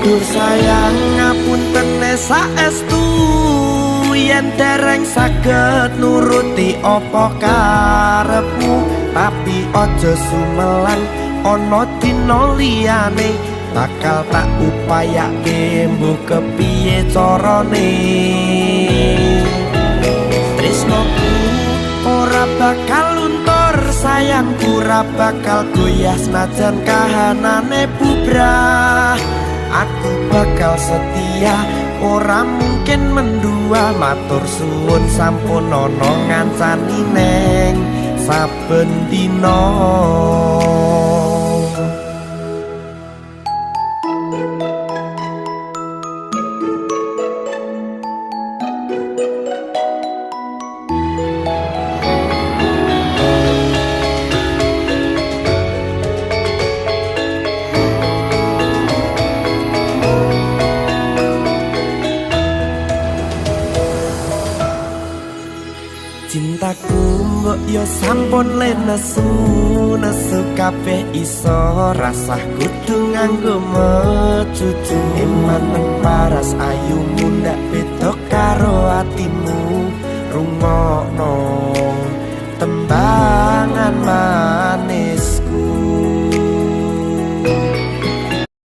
Dur sayang, ngapuntene saestu yen dereng saged nuruti apa karepmu, tapi aja sumelang ana dina liyane bakal tak upayake mbuh kepiye carane. Tresnoku ora bakal luntur, sayangku ora bakal goyah senajan kahanane bubrah. Aku bakal setia, ora mungkin mendua. Matur suwun sampun ana ngancani neng saben dina. Cintaku mbok yo sampun le nesu, nesu kabeh iso, rasah kudu nganggo mecucu. Eman paras ayumu ndak beda karo atimu, rungokno tembangan.